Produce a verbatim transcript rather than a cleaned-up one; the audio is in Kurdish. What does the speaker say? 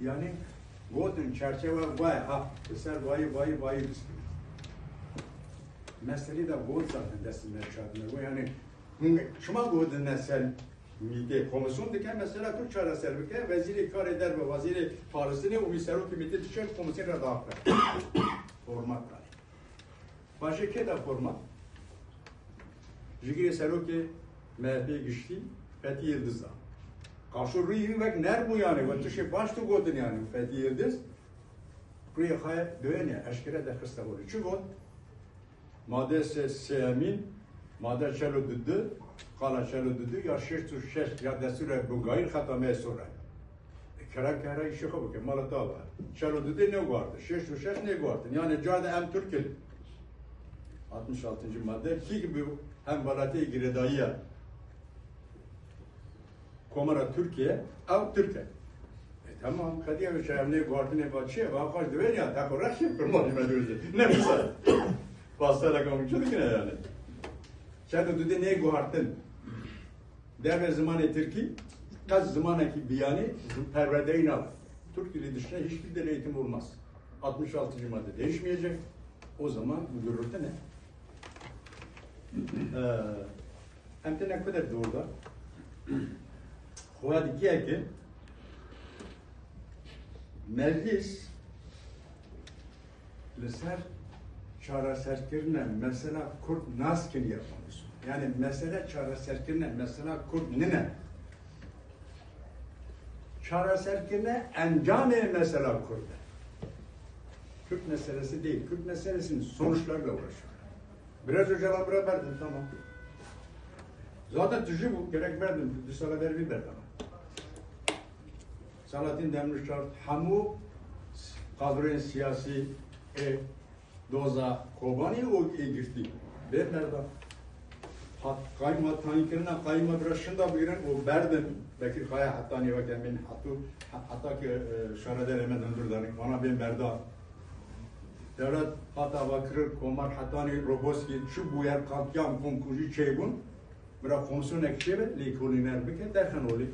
Yani gotin çerçeve vay ha, li ser vayî, vayî, vayî biskî. Meselî de got zaten destî me çarpme. Got yani, hûn çima gotin ne ser mîtê? Komisyon dike mesela Kurd çareser bike, wezîrê karê derve, wezîrê paristinê û wî serokê mîtê dişe komisyon re dağıtır. Format yani. Paşê kê de format? Ji girê serokê M H P giştî Fetî Yildiz da. Qaşo rûyî wî wek nerm bû yani, we tişê baş tu gotin yani, Fetî Yildiz rûyê xwe doyene, eşkere de xiste holê. Çi got? Made se-, sêyemîn, made çel û dudu, qala çel û dudu ya şêst û şeş ya destûre bingayî xeta me sor e. Kerem kere îşê xwe bike, mala te ava. Çel û dudê neguhartin, şêst û şeş neguhartin. Yani ca de em Türk in. Altmış altıncı madde, kî ki bi hemwelatiyê girêdayî ye Komara Türkiye, ew Türk e. E, tamam, qediye ve çayam neguhartinê va çi ye? Va xweş divê ya, te xwe rex çê kurmanî me diwêjê. Ne qisa. Pasteleka hûn çi dikine yani? Çel û dudê neguhartin. Derve zimanê Tirkî, qet zimanekî biyanî perwerdeyî nabe. Türk dili dışında hiçbir dil eğitimi olmaz. Altmış altıncı madde değişmeyecek. O zaman bu gürültü ne? Ee, em têne ku der dor de. Xwe dikiye ki meclis li ser çareserkirine mesela Kurd nas kiriye konusunda. Yani mesele çareserkirine mesela Kurd nine. Çareserkirine encamê mesela Kurd e. Kürt meselesi değil. Kürt meselesinin sonuçlarıyla uğraşıyor. Biraz Öcalan bura berdin, tamam. Zaten tijî bû, gerek berdin, du sala ber vî berdana. Selahattin Demirtaş hemû kadroyên siyasî ê doza Kobanî û ê girtî bê berda. Hat qayma tayînkirina qayma bira şinda bigirin û berdin. Bekir Kaya hetanî weke min hatû, he-, heta ki, e, şaredarê me hundir danî, vana bên berda. Dewlet hat avakirir, Komar hetanî Roboskî çi bûyer, katliam, komkujî çêbûn. Bira komisyonek çêbe, lêkolîner bike, derxin olê.